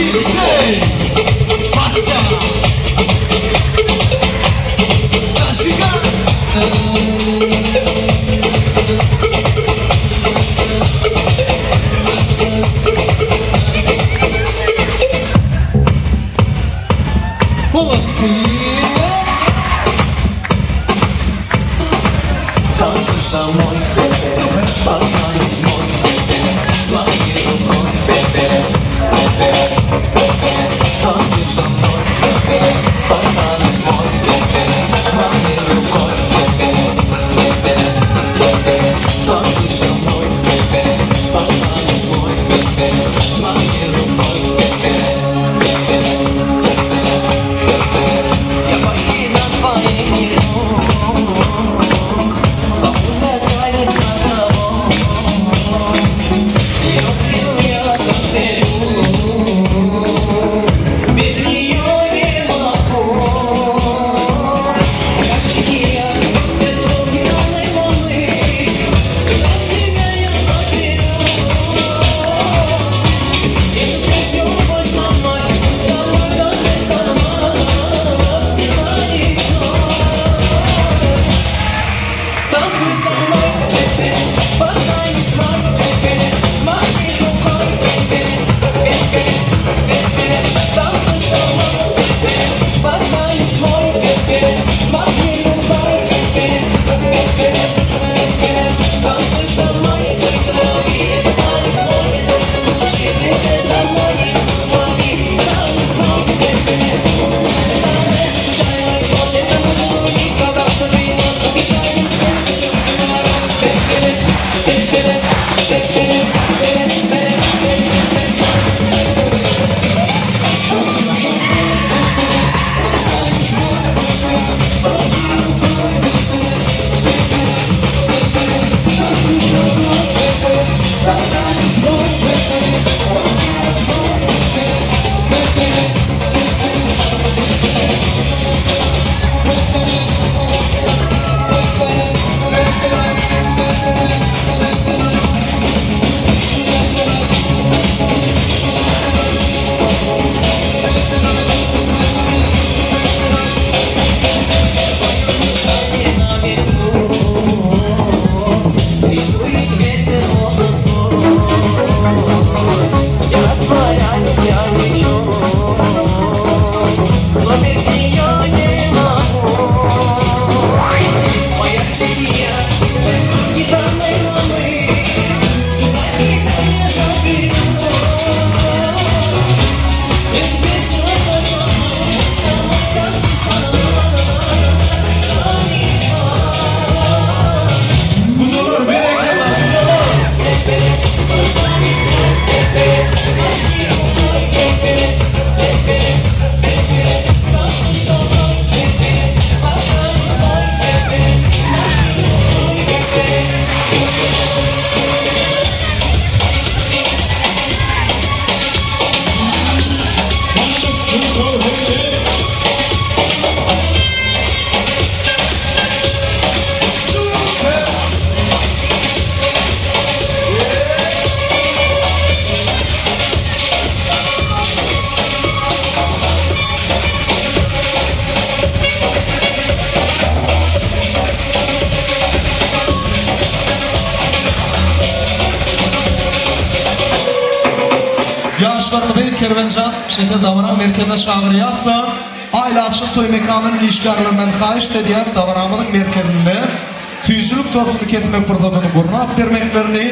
Диджей Вася. Зажигай. Танцуй со мной, бебе, танец мой, бебе, взмахни рукой, бебе, бебе, бебе. Танцуй со мной, бебе, танец мой, бебе, взмахни рукой, бебе, бебе, бебе. Танцуй со мной, бебе, танец мой, бебе, взмахни рукой, бебе, бебе, бебе, бебе. Я почти на твоих ногах, за собой. Люблю я как без нее не могу. Я стихия, те звуки полной луны, когда тебя я заберу. Эту песню пусть со мной, со мной танцуй со мной, Танцуй со мной, бебе, под танец мой, бебе, взмахни рукой, бебе, бебе, бебе. Танцуй со мной, бебе, под танец мой, бебе, взмахни рукой, бебе, бебе, бебе. Танцуй со мной, это ритм это танец мой, это ритм души, ты со мной, не танец мой, бебе. Это музыку никогда На ветру рисует ветер образ твой. Я растворяюсь, я лечу, но без нее не могу. Моя стихия, гитарной луны, туда тебя я заберу. Эту песню пой со мной, со мной танцуй со мной, танец мой. Bu olur berekella. Танец мой, бебе, взмахни рукой, бебе, бебе, бебе. Танцуй со мной, бебе, под танец мой, бебе, взмахни рукой, бебе, бебе. Ýaşlarymyzy Kerwenjan şeker dabara merkezine çagyrýas. Aýlaçyk toý mekanynyň işgärlerinden haýyşt edýäs, dabaramyzyň merkezinde süýjülik tortuny kesmek pursadyny gurnap bermeklerini,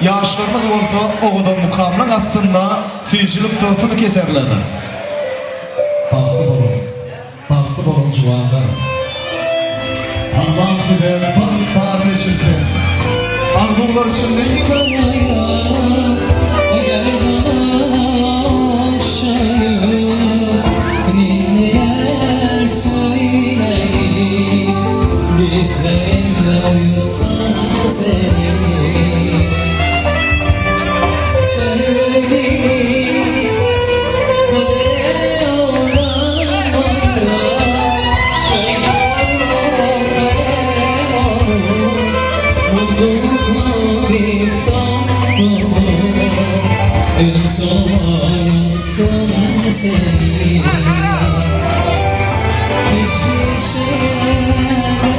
ýaşlarymyz bolsa owadan mukamyň astynda süýjülik tortuny keserler. Bagtly boluň, bagtly boluň juwanlar. Allam size bagt baryny eçilsin. Arzuwlar içinde Gerdan okşayıp Ninniler söyleyip Dizlerimde uyutsam seni Sevgilim kadere yoranmayıp Kayıp olur Mutlulukla bir son bulur En son yazsın. seni Hiçbir şey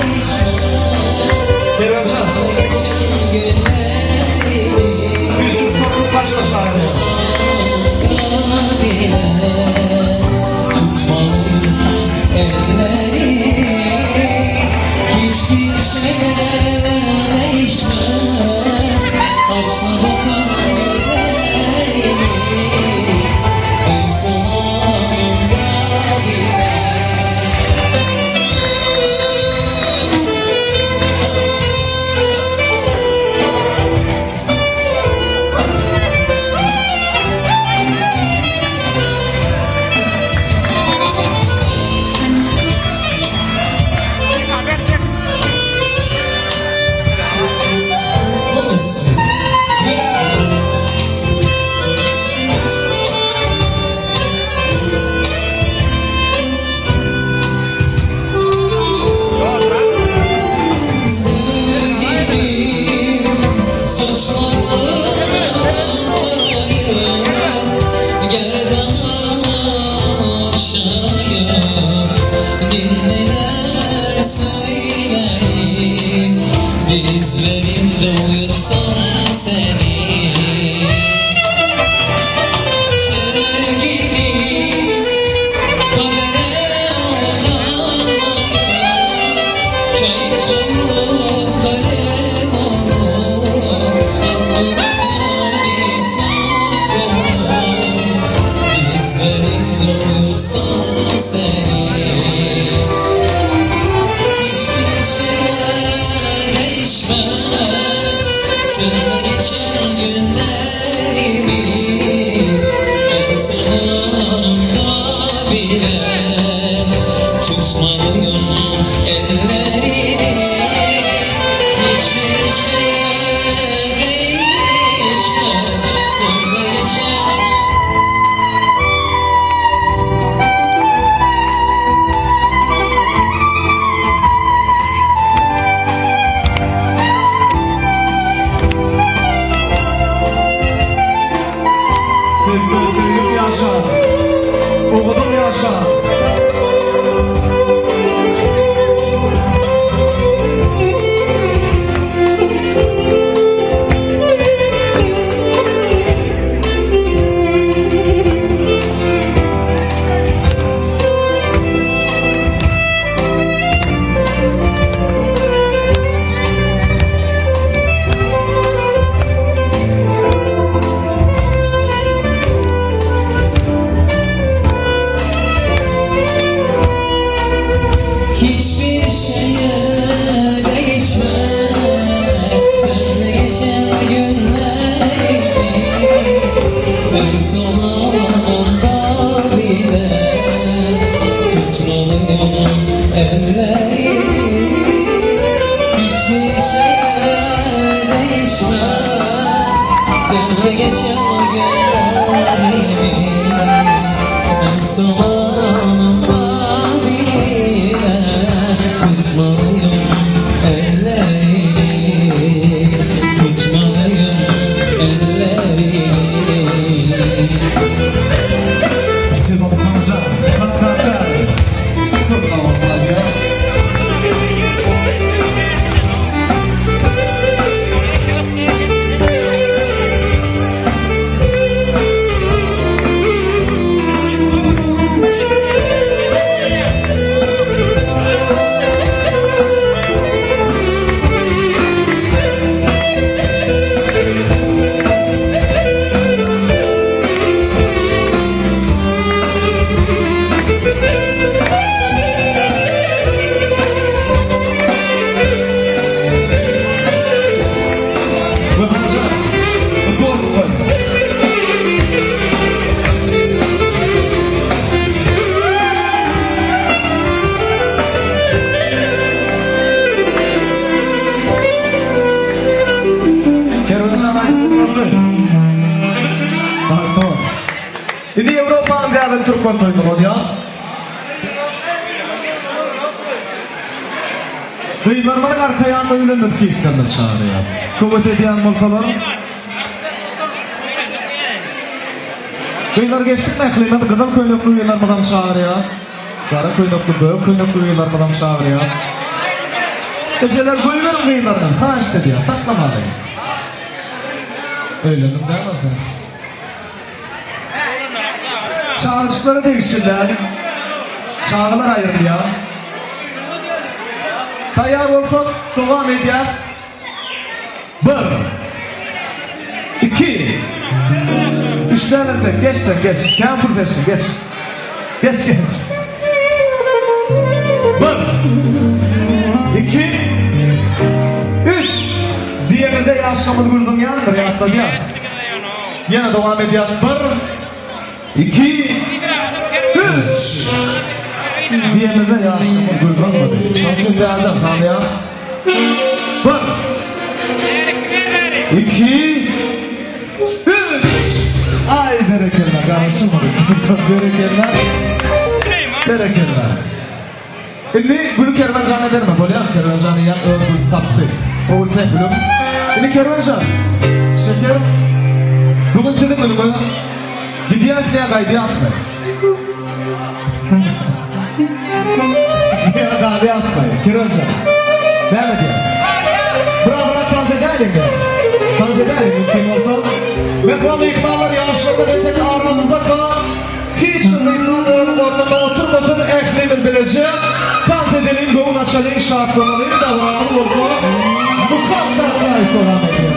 değişmez Kerwenjan. Senle geçen günlerimi Süýjülik tortuny başla çagyrýas. Bile tutmalıyım ellerini Hiçbir şey değişmez Açma bakan gözlerimi En sonunda bile. Olsun. Sevgilim saçmalarını tarayıp Gerdanını okşayıp Dinleler söyleyip Dizlerimde uyutsam seni Sevgilim kadere aldanmayıp Kağıt olup kalem olup Dudaklar bir saklanıp Dizlerimde uyutsam seni Hiçbir şey değişmez Seninle geçen günlerimi En sonunda bile Tutmalıyım ellerini Hiçbir şey değişmez Seninle geçen Sevgili sevgili ýaşa. Owadan ýaşa. Hiçbir şeye değişmez Senle geçen günlerimi En sonunda bile Tutmalıyım ellerini Hiçbir şey değişmez Senle geçen günlerimi En sonunda bile Tutmalıyım ellerini Tutmalıyım ellerini Siz Babakanjan, Kankanlar. Köp sag boluň aýdýas. Wepanjan, tort goý. Kerwenjan aýdyp oturdy. Tamam. Indi Ýewropanyň däbini türkmen toýuna bolýas. Gyzlarymyzyň arka ýanyna öýlenmedik ýigitlerimizi çagyrýas. Köwes edýän bolsalar. Gyzlar geçdik ählimiz gyzyl köýnekli gyzlarymyzam çagyrýas. Gara köýnekli, gök köýnekli gyzlarymyzam çagyrýas. Ejeler goýberiň gyzlaryňyzy, haýyşt edýäs, saklamalyň. Öýlendiň dämi sen? Çagajyklara degişli däl. Çagalar aýrylýar. Taýýar bolsak, dowam edýäs. Bir. Iki. Üç däl entek. Geç sen, geç. Kän pul seçdiň, geç. Geç, geç. Bir. Iki. Üç. Diýemizde ýaşlygymyz gül zyňýandyr, ýatladýas. Ýene dowam edýäs. Bir. Iki. Üç. Diýemizde ýaşlygymyz gül zyňmady. Şonuň üçin täzeden sanaýas. Bir. Iki. Üç. Aý berekella garaşylmadyk pursat berekella. Berekella. Indi gülü Kerwenjana berme bolýar Kerwenjan eýýäm öz gülüni tapdy. O gül seň gülüň. Indi Kerwenjan. Şeker. Bu gün siziň günüňiz. Gidýäsmi ýa gaýdýasmy? Ýa galýasmy? Kerwenjan. Näme diýýäň? Birazrak tans edäýliňmi? Tans edäýliň mümkin bolsa. Mähriban myhmanlar ýaşlarymyz entek aramyzdaka. Hiç bir myhman öz ornunda oturmasyn ählimiz bileje tans edeliň göwün açalyň şatlanalyň dabaramyz bolsa mukaddas dowam edýär.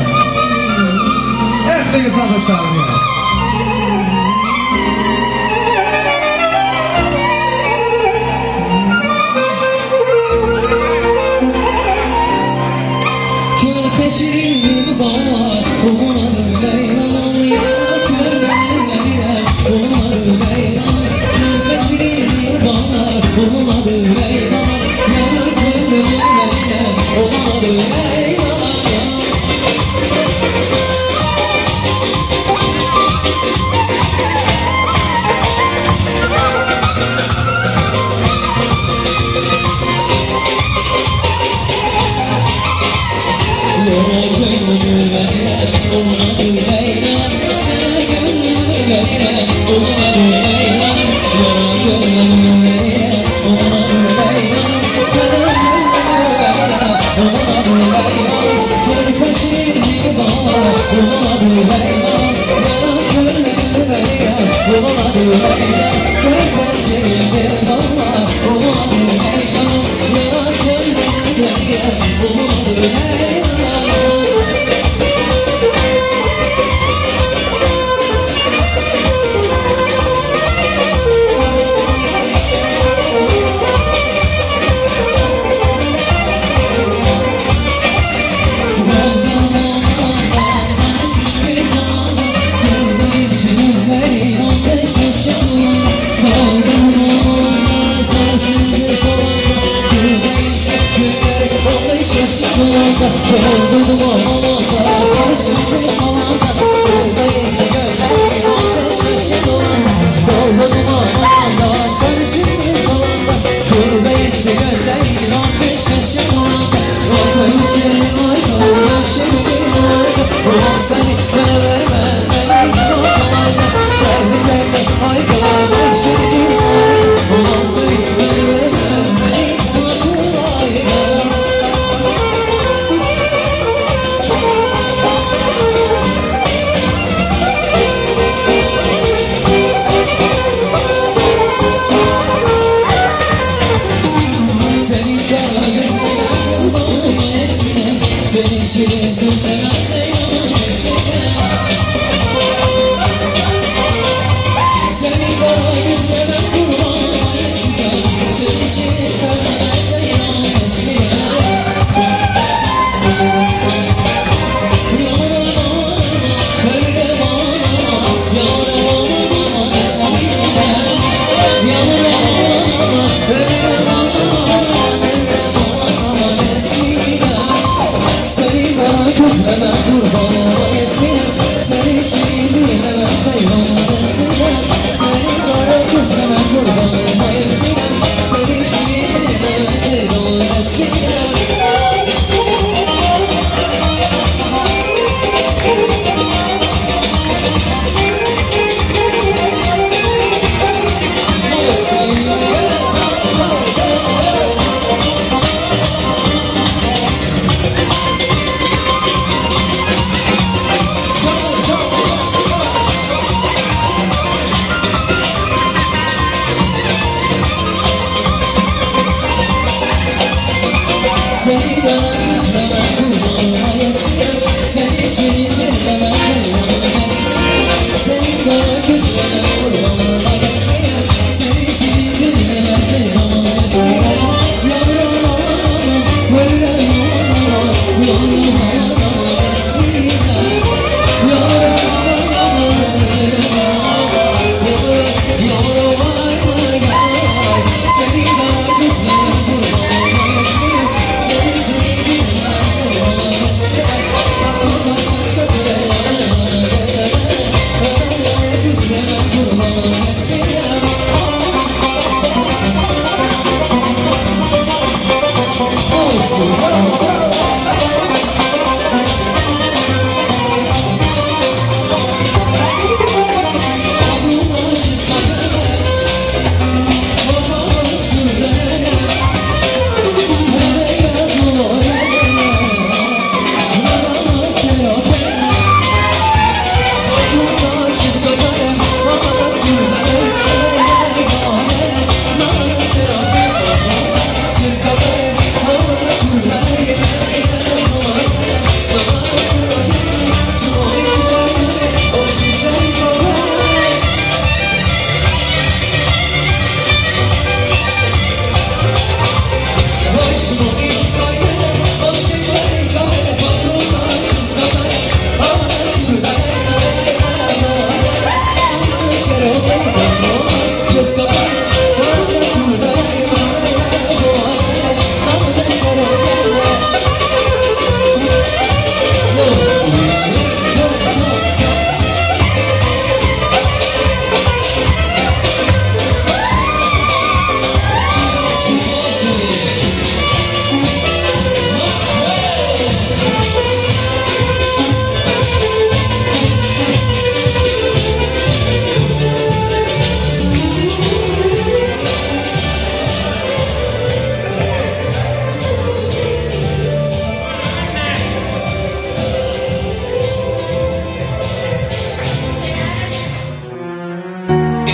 Ähliňizi tansa çagyrýarys. Körpe şirin bar, oňa Leýlam ýa körpe Leýlam, oňa Leýlam. Körpe şirin bar, oňa Leýlam, ýa körpe Leýlam, oňa Leýlam.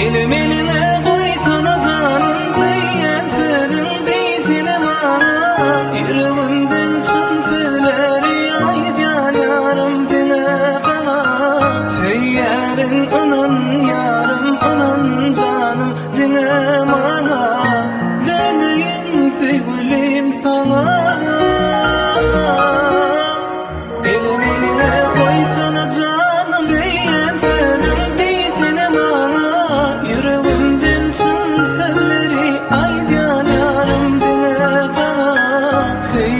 Elim eliňe goýsana janym Söýýän sözüň diýsene maňa Ýüregimden çyn sözleri aýdýan ýarym diňe saňa Söýýärin ynan ýarym ynan janym diňe maňa Döneýin söýgülim saňa Elim eliňe goýsana janym Söýýän sözüň diýsene maňa Ýüregimden çyn sözleri aýdýan ýarym diňe saňa.